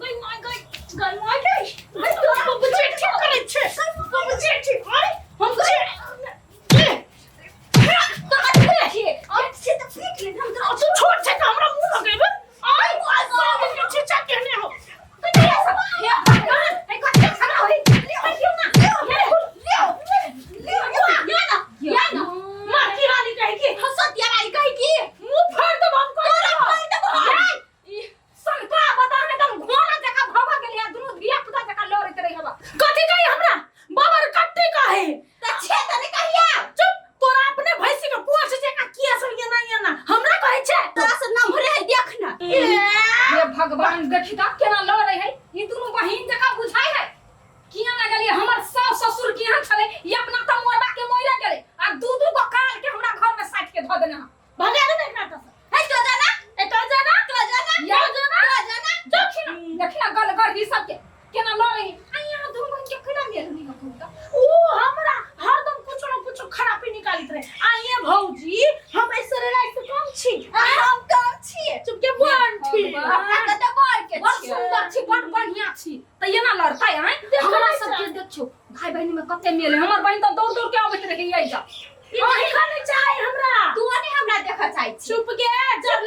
गई माय गई गई माय गई गई तोरा बाबू जेठी करै छै बाबू जेठी आय हम जे छोट छै तऽ हमरा मुँह लगेबै आय बाबू के चीचा केने हो माटी वाली कहे की मुंह फाड़ देब हम संका बता ने एकदम घोड़ा जका भवा गेलै आ दुनू धिया पुता जका लड़ैत रही हवा कथी कही हमरा बाबर कट्टी कहे चुप तोरा अपने भैंसी के पोछ जेका किया सब एना एना हमरा कहै छै ए हे भगवान देखी त केना लड़ै है ई दुनू बहिन जका बुझाइ है किया ना गेलियै हमर सास ससुर केहन छलै ई अपना त मोरबा के मोइरा गेलै आ दू दू गो काल के हमरा घर में साटि के धऽ देने हँ भगा दे एकरा तऽ ए तो जाना या जाना देखी ना देखी ना गल गल ई सब के केना लड़ै है आ यहाँ दुनू बहिन के केना मेल होई हँ त ऊ हमरा हरदम कुछो न कुछो खराबी निकालित रहे आ ये भौजी हम ऐश्वर्या राय से कम छी चुप के बन छी बड़ सुंदर छी बड़ बढ़िया छी त एना लड़तै आँय हमरा सबके देखियौ भाई बहिन में कते मेल है हमर बहिन त दौड़ दौड़ के अबैत रहै एहि ई नहीं खाने चाहे हमरा तू नहीं हमरा देखऽ चाहै छी चुप के जब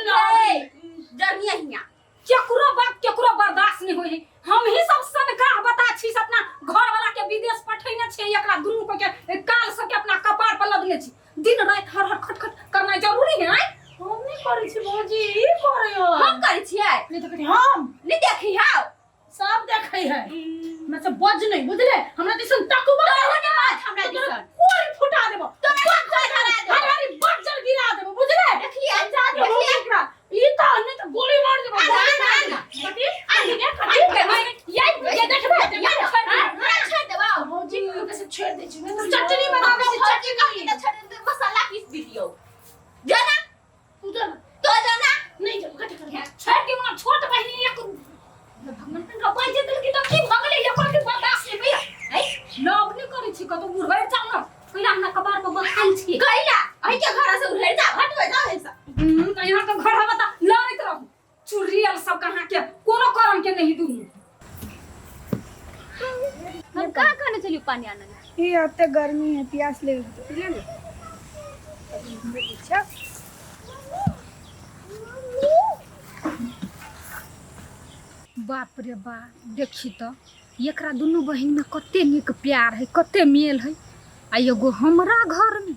जरनी हिया केकरो बात केकरो बर्दाश्त नहीं होई है हम ही सब सनकाह बता छी से अपना घर वाला के विदेश पठैने छियै एकरा दुनू को के काल सबके अपना कपार पर लदने छी दिन राति हर हर खट खट करनाइ जरूरी है आँय हम नहीं करै छी भौजी ई करै हो हम करै छियै नहीं तो कहती हम नहीं देखी हाउ सब देखै है हमरा से बज नहीं बुझले हमरा दिसन तकबो तोहर ने बात हमरा दिसन कोरी फुटा देबो तोरा धरा देबो। हर हरी बज्जर गिरा देबो बुझले देखिए, जा देबो देखिए। एकरा ई त नहीं त गोली मार देबो आ, गोली ना, मार ना, देबो कथी आ ये कथी ये ये देखबे ये छोड़ दे। हमरा छोड़ देबो भौजी के से छोड़ दे छी मैं तो चटनी बना दे छी चटनी चटनी त छोड़ दे मसाला पीस दियो जाना तू जा तो जाना नहीं जा कथी कर छोड़ के वहाँ छोट बहिनी एक भगवान का बाजे दिल की तो की भगले ये कोई बर्दाश्त नहीं भैया ऐ लव नहीं करै छी कतौ उड़बै जाउ न कैला हमरा कबार पर बखाल छी कैला अहि के घर से उधर जा हट जाओ ऐसा तो यहाँ के घर हवा त लड़ैत रहू चुर्रियल सब कहाँ के कोनो करम के नहीं दुनू हम कहाँ खाने चलियो पानी आने ये अब तक गर्मी है प्यास लग गई ले अच्छा बाप रे बा देखी तो एकरा दुनू बहिन में कते नीक प्यार है कते मेल है आ एगो हमरा घर में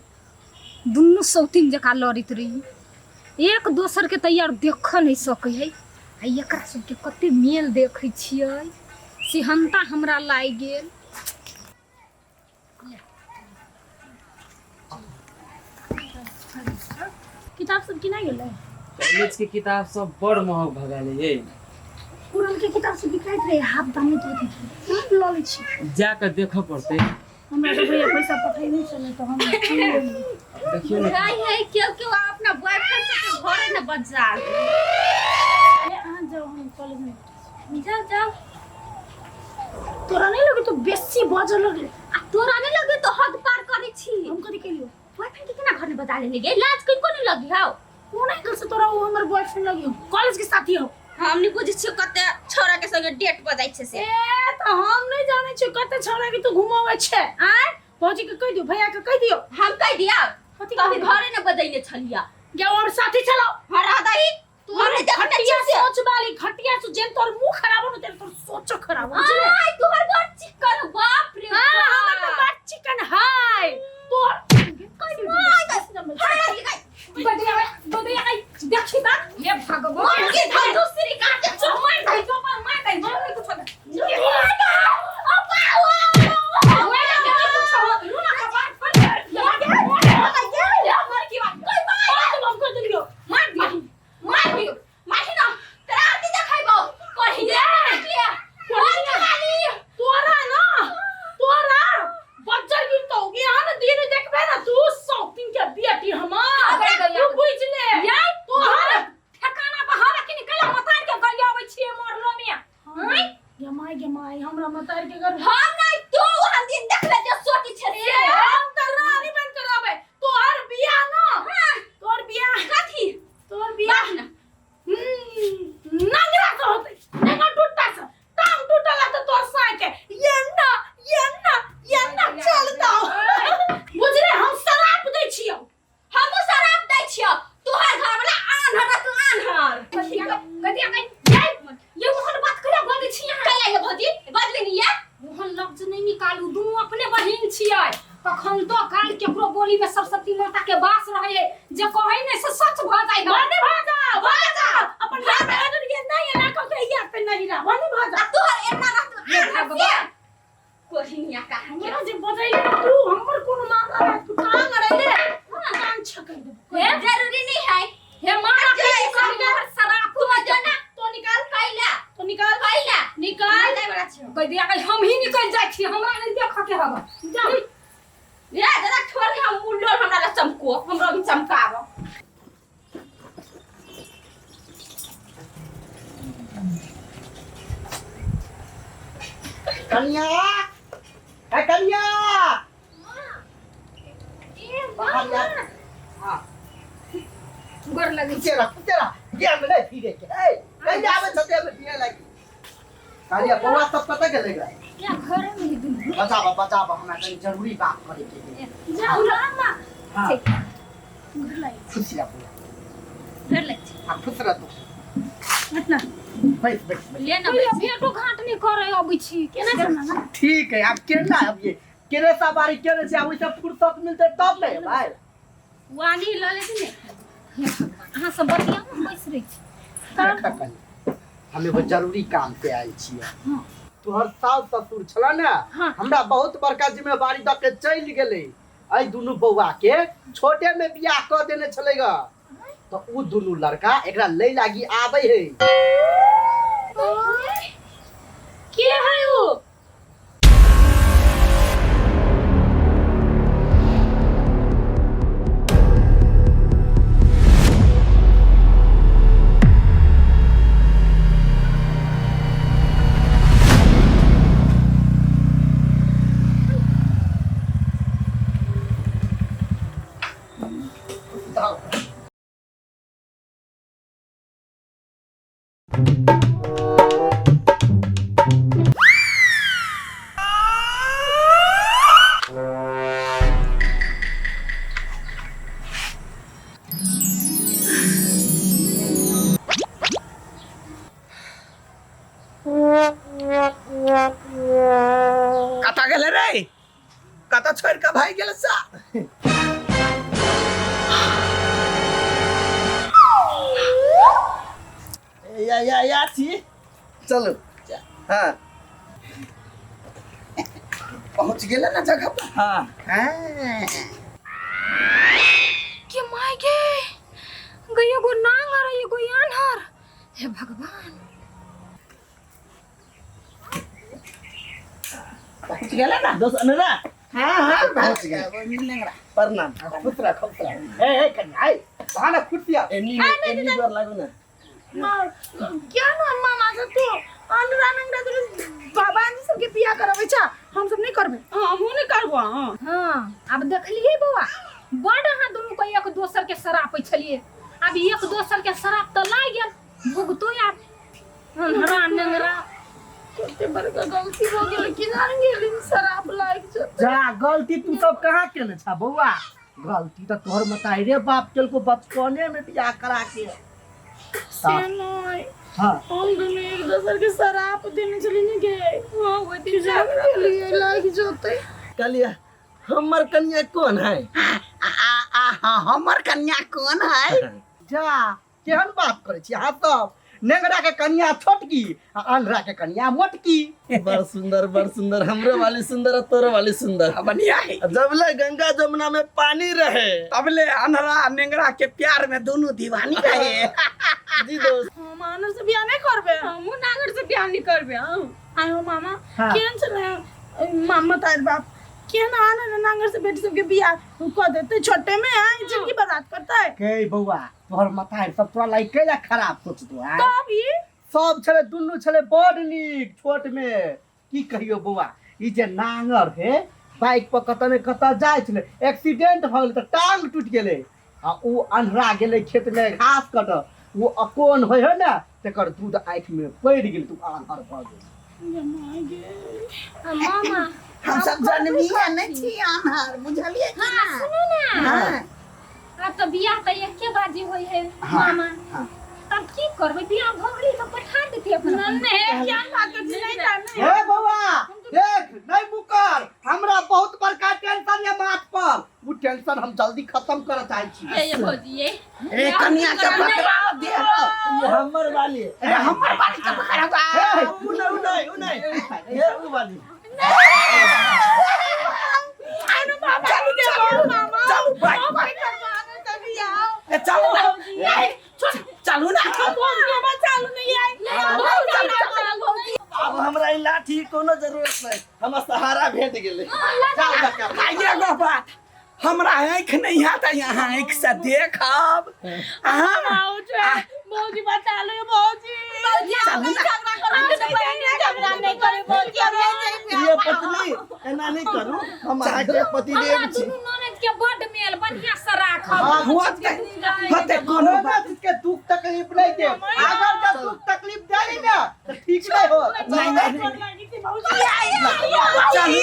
दुनू सौतीन जकाँ लड़ैत रही एक दोसर के तैयार देख नहीं सकै है आ एकरा सबके कते मेल देखै छियै सिहन्ता हमरा लागि गेल किताब सब किना गेलै कॉलेज के किताब सब बड़ महग भऽ गेलै ये पुरान के किताब सब बिकाइत रहे हाफ दाम में दे दै लऽ लै छी जा कऽ देखऽ पड़तै हमरा तऽ भैया पैसा पठेने छलै तऽ हम कीन लेलियै। देखियौ ने नहीं है क्यों क्यों अपना बॉयफ्रेंड सबके घरे न बजा ए अहाँ जाउ हम कॉलेज में जाओ जाओ तोरा नहीं लगे तो बेसी बजऽ लगले आ तोरा नहीं लगे तो हद पार करे छी हम कथी केलियो बॉयफ्रेंड के केना घर में बजा लेने गे लाज कहीं को नहीं लगी हाउ कोन एंगल से तोरा वो हमर बॉयफ्रेंड लगी कॉलेज के साथी हो हम नहीं बुझै छियो कते छोरा के संगे डेट पर जाइ छै से ए त हम नहीं जानै छियो कते छौड़ा के तू घुमाबै छै आय भौजी के कहि दियो भैया के कहि दियो हम कह दिया कथी कभी कहि दियो? घरे न बजैने छलिया गे और साथी चलाओ हरा दही तू हम नहीं देखने घटिया छियो से सोच वाली घटिया सो जेन तोर मुंह खराब हो न तेरे तोर सोचो खराब हो बुझले आय तोहर बड़ चिकन बाप रे हां हमर त बड़ चिकन हाय तोर हरा दी गई बदिया बदिया देखी ता हे भगवान के धर दूसरी काट जो मार दे जो मार दे जो नहीं कुछ तोरा ना तोरा बच्चा गिरतो यहाँ ना दिन देखबे ना तू शौकीन के बेटी हमार तू बुझ ले तोहर गे माय गे माय हमरा मतार के घर हम त रानी बन के रहबै तोहर बियाह ना तोहर बियाह तोहर बियाह नंगरा से होतै नंगा टुट्टा से कन्या, ए कन्या, हाँ। गोर लगै छी। तेरा तेरा ये में नहीं फिरे के, ए नहीं आवे छते में फिरे लागी। कन्या बौआ सब कतऽ गेलै गे? क्या घरे में ही दुनू। बचाबऽ बचाबऽ, हमरा कनी जरूरी बात करे के है। जाउ ना अम्मा। हाँ। ठीक। गोर लगै छी। खुश रह बौआ। गोर लगै छी। हाँ, खुश रह तू। हट ना। बैठ बैठ बैठ। ले ना। कहियो भेंटो घाट नहि करे अबै छी, केना केना ना? ठीक है, अब केना अब ये केने सवारी केने छै, अब ओइसे फुर्सत मिलतै तब ने भाई। वानी ल लेती ने। हे भगवान, अहाँ सब बतियाउ, हम बैस रहै छी। देखा कनी, हम एगो जरूरी काम से आयल छियै। हाँ। तोहर सास ससुर छला ने, हाँ। हमरा बहुत बड़का जिम्मेवारी दऽ के चलि गेलै। एहि दुनू बौआ के छोटे में बियाह कऽ देने छलै ग, तऽ उ दुनू लड़का एकरा लै लागी आबै है। के है उ? कतऽ गेलै रे? कतऽ छोड़ि कऽ भागि गेलै सा? या या या छी, चलू। हाँ, पहुँच गेलै ना जगह पर। हाँ हाँ। के my गे गई, एगो नांगर एगो आन्हर, हे भगवान। पहुँच गेलै ना दोस्त अनुरा? हाँ हाँ, पहुँच गेल। प्रणाम। खुश रह, खुश रह। ए ए कन्या, ए वहाँ ना कुर्सी आ। एनी एनी गोर लागू ना। क्या ना मामा से तू अनुरा नंगरा तो बाबा जी सबके बियाह करबै छा, हम सब नहीं करबै। हां, हमहूँ नहीं करबो। हां। हाँ, आब देखलियै बौआ, बड अहाँ दुनू के एक दोसर के सरापै छलियै, आब एक दोसर के सराप तऽ लागि गेल, भुगतो आब अन्हरा नेंगरा। कते बड़का गलती भऽ गेलै कि जान गेली शराब लागि जेतै। जा, गलती तू सब कहाँ केने छा बौआ? गलती तऽ तोहर मताइरे बाप केलको बचपने में बियाह करा के। से नहीं। हाँ। हम दुनू एक दोसर के शराब देने छली ने गे। हां, ओइ दिन जान गेलियै लागि जेतै। कहलियै हमर कन्या कोन है? आ आ आ हमर कन्या कोन है? जा, केहन बात करै छी अहाँ सब? नेंगरा के कन्या छोटकी आ अन्हरा के कन्या मोटकी। बड़ सुंदर, बड़ सुंदर। हमरो वाली सुंदर और तोरो वाली सुंदर। बढ़िया है। जबले गंगा जमुना में पानी रहे तबले अन्हरा नेंगरा के प्यार में दोनों दीवानी रहे। जी दोस्त। हम आनर से बियाह नहीं करबे। हमहूँ नागर से बियाह नहीं करबे। हाँ। आयो मामा। हाँ। केहन छलै मामा तार बाप, केहन आनर नांगर से बेटी सबके बियाह कऽ देतै छोटे में, आ जिंदगी बर्बाद करतै। के बौआ, तोहर मताइर सब तोरा लाइक कैला खराब सोचतो है? तब ई सब छलै, दुनू छलै बड नीक छोट में। की कहियो बौआ, ई जे नांगर हे बाइक पर कतऽ ने कतऽ जाइ छलै, एक्सीडेंट भऽ गेलै तऽ टांग टूटि गेलै, आ उ अन्हरा गेलै खेत में घास कटऽ, ओ अकोन होइ है ने तकर दूध आँखि में पड़ि गेल तऽ उ आन्हर भऽ गेल। मामा, हम सब जनमिया नहीं छी आन्हर, बुझलियै कि ना? सुनू ना। हाँ। आब तऽ बियाह तऽ एके बाजी होइ है मामा। हाँ। तब की करबै? बियाह भऽ गेलै तऽ पठा देती अपन अपन। नहीं, क्या बात कर नहीं जाने। हे बौआ देख, नहीं मुकर, हमरा बहुत बड़का टेंशन ये माथ पर, वो टेंशन हम जल्दी खत्म करऽ चाहै छी। ये ये भौजी ये रे कन्या के पकड़ाओ दे। ये हमर वाली। अरे हमर वाली के पकड़ाओ। हे, उ नहीं, उ नहीं, उ नहीं, ये उ वाली। चलू चलू चलू बाइक पर। ए, चलू ना, चलू ना। चालू नहीं आई। अब हमरा ई लाठी कोनो जरूरत नहीं, हमरा सहारा भेट गेलै। जाओ बच्चा। आ एगो बात, हमरा आँखि नहीं है तऽ यहाँ आँखि से देखब अहाँ। भौजी बचा लो भौजी। चलू ना। झगड़ा नहीं करे भौजी, अब नहीं। पत्नी एना नहीं करू, हम अहाँ के पति हमरा देव छी। दुनू ननद के बड मेल बढ़िया से राखब। होते होते कोनो कोनो बात चीज के दुख तकलीफ नहीं दे, अगर जब दुख तकलीफ देली ना तो ठीक नहीं हो। नहीं नहीं नहीं। चलू चलू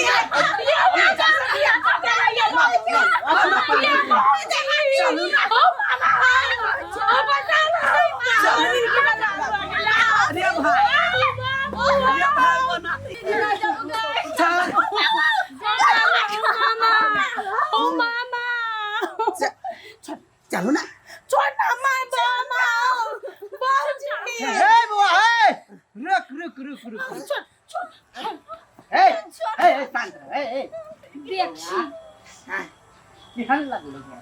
अरे भाई, अरे भाई बना चल। ओ मामा चलू ना। छोटा माय मामा बाबूजी हे बुआ हे, रुक रुक रुक रुक, ए ए ए शांत रह, ए ए देखी केहन लगलै है?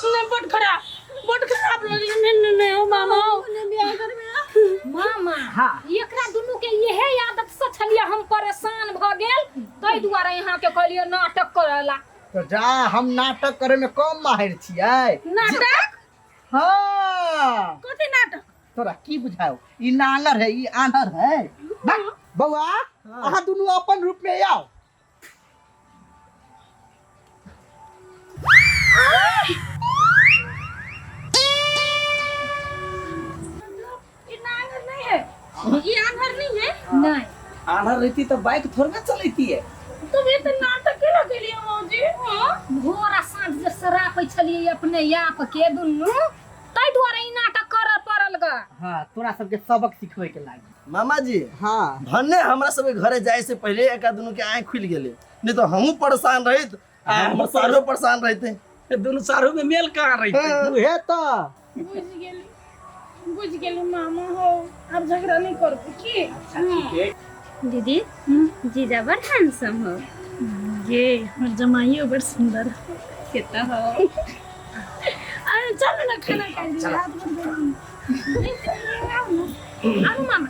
नहीं बड खराब, बड खराब लगलै। नहीं नहीं नहीं ओ मामा मामा हाँ। एकरा दुनू के इहे आदत से छलिए हम परेशान भ गेल, ताहि दुआरे यहाँ के कहलिए नाटक करेला। तो जा, हम नाटक करे में कम माहिर छियै। नाटक? हाँ। कथी नाटक? तोरा की बुझाओ, ई नांगर है, ई आन्हर है। बौआ अहाँ दुनू अपन रूप में आओ। ई नांगर नहीं है, ई आन्हर नहीं है। नहीं आन्हर रहती तो बाइक थोड़े ना चलती है। तुम ये तो नाटक के लगेली हो मौजी। हां भोर आ साँझ जे शरापै छलिए अपने आप के दुनू, ताहि दुआरे ई नाटक करऽ पड़ल ग। हाँ, तोरा सबके सबक सिखबै के लागी। मामा जी हाँ भन्ने हमरा सबके घरे जाए से पहले एक दुनू के आँख खुलि गेलै, नहीं तो हमहूँ परेशान रहित आ हमर सारो परेशान रहते। दुनू सारू में मेल कहाँ रहते? उहे तो बुझ गेली, बुझ गेली मामा हो, अब झगड़ा नहीं करबो की? दीदी जीजा बड़ हैंडसम हो। ये हमर जमाइयो बड़ सुंदर कितना हो। अरे चलो ना खाना खा ली, रात भर गर्मी। आओ मामा।